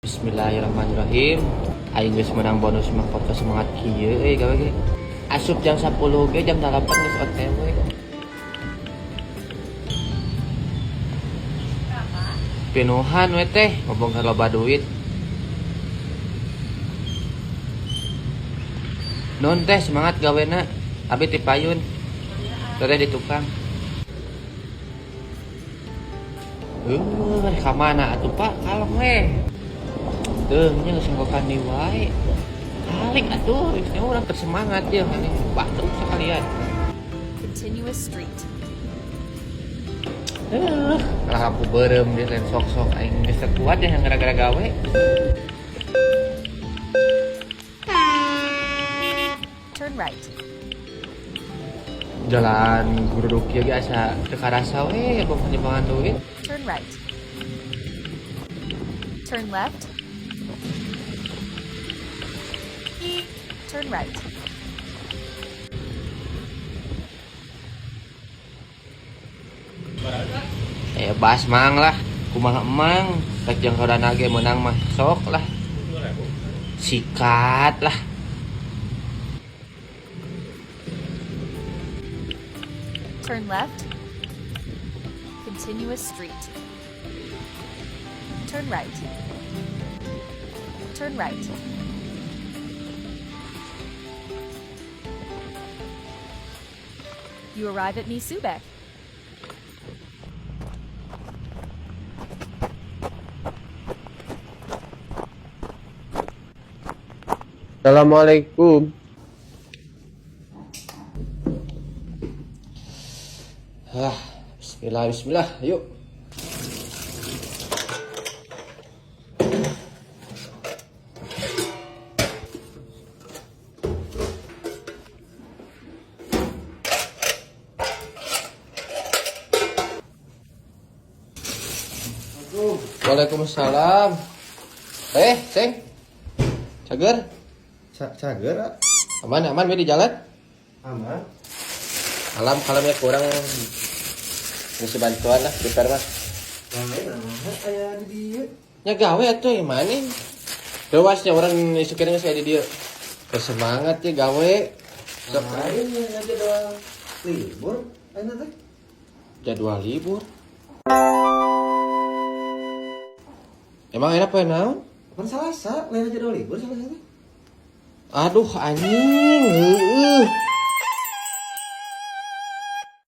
Bismillahirrahmanirrahim. Aing geus menang bonus mah podcast semangat kieu euy gawe ge. Asup jam 10 ge jam 8 geus OTW. Pinuhan we teh ngobongkar loba duit. Nun teh semangat gawena. Abi ti payun. Teteh di tukang. Ka mana atuh Pak? Kalem we. Teuh nya geus nggokan deui wae. Kalik atuh, geus urang tersemangat ya ini batuk sekalian. Continuous street. Kalah lampu beureum dia lain sok-sok aing geus teu kuat ya gara-gara gawe. Turn right. Jalan guruduk ieu ge asa teu karasa we boga nyimpangan duit. Turn right. Turn left. Turn right. Bas mang lah, kumaha emang, rek jeung sodana ge meunang mah sok lah. Sikat lah. Turn left. Continuous street. Turn right. Turn right. You arrive at Misubek. Assalamualaikum. Ah, bismillah, bismillah, yuk. Waalaikumsalam. Seng. Cager? Cager, ah. Aman, aman, we di jalan? Aman. Alam, kalamnya kurang ngisi bantuan lah, prepare mah. Nah, aya di dieu. Nya gawe atuh yang mana? Dewasnya orang isukeun geus aya di dieu. Bersemangat ya gawe. Sok Lain ya jadwal libur ayeuna teh. Jadwal libur. Emang enak poe naon? Pan Salasa, lain jadwal libur Salasa teh. Aduh anjing, heueuh.